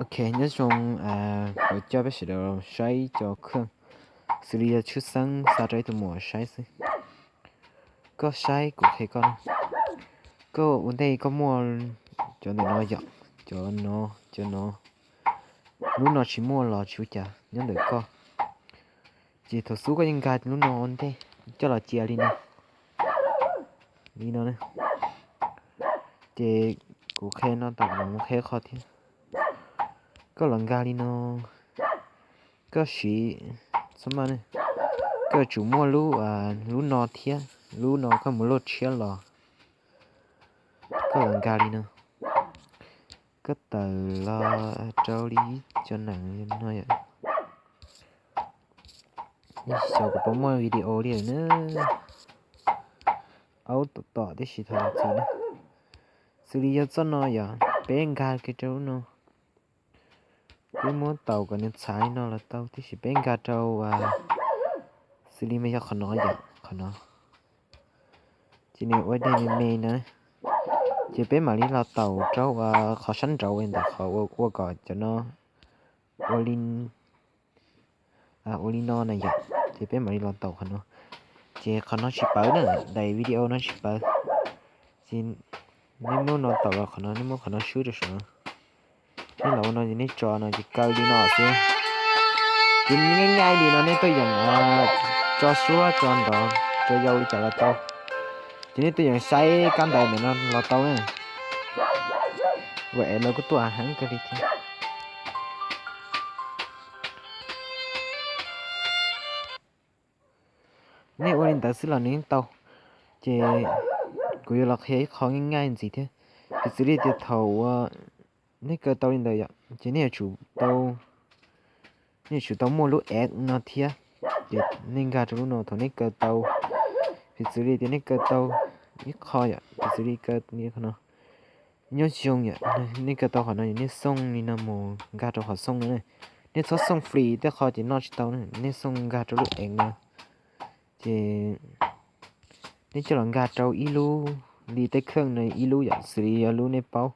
Ok, nyob zoo, kuv coj peb sawv daws saib cov khawj, xws li yog tshwj xeeb xa rau ib tug muam saib xwb. Koj saib kuv qhia koj, koj ua ntej koj muaj cov ntawm no yom, cov no, cov no, lub no tsis muaj los tsis ua cas nyob ntawm koj. Ces thaum xub koj yeej nkag lub no ua ntej, coj los cia li no, li no. Ces kuv qhia no tom mus qhia qhov thiab. Koj los nkag li no, koj siv, txhob maj, koj yuav tsum muaj lub, lub no thiab, lub no koj mus luaj tshiab los, koj los nkag li no. Koj tawm los rau li cov neem no yom. Xyov kuv puas muaj video li lawm na. Aub tom tom tib si thaum txiv na. Xws li yog txoj no yom, peb nkag kiag rau lub no. Peb muab taus kom nws txhav li no los tau, tiam sis peb nkag rau, xws li mas yog qhov no yom, qhov no. Ces nws ua dej me me na. Ces peb mam li los taus rau qhov sab nraud ntawm qhov ua kom cov no ua li, ua li no na yom. Ces peb mam li los taus qhov no. Ces qhov no tsis pawv na, daim video no tsis pawv. Ces nej muab no taus los qhov no, nej muab qhov no swb rau saum no. Nej los ua no ces nej tso no ces kaw li no xwb. Ces nyaj nyaj li no nej tuaj yeem tso suab tso nrov tso yau li cas los tau. Ces nej tuaj yeem saib kab ntawv ntawm no los tau na. Ua es lawv kuj tuaj heev kawg li thiab. Nej ua li ntawd xwb los nws yeej tau. Ces kuv yuav los qhia ib qho nyaj nyaj ntxiv thiab. Piv txwv li tias thaum uas nej kaw tau li ntawd yom, ces nej yuav tsum tau, nej yuav tsum tau muaj lub X no thiab. Ces nej nkag rau lub no thaum nej kaw tau. Piv txwv li tias nej kaw tau ib qho yom, piv txwv li kaw li qhov no, nyob zoo yom, nej kaw tau qhov no, nej xooj li no mus nkag rau qhov xooj no ne. Nej txhob xooj flis tej qho ces noj tsis tau na, nej xooj nkag rau lub X no. Ces nej coj los nkag rau ib lub, li tej khawj no ib lub yom, xws li yog lub nej paub.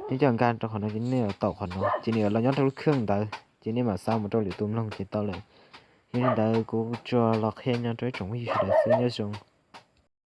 Nej coj los nkag rau qhov no ces nej los taus qhov no ces nws los nyob rau lub khawj ntawd ces nej mam xa mus rau lwm tus mloog ces tau lawm. Yog li ntawd kuv tsuas los qhia no rau ib tsoom phooj ywg sawv daws xwb, nyob zoo.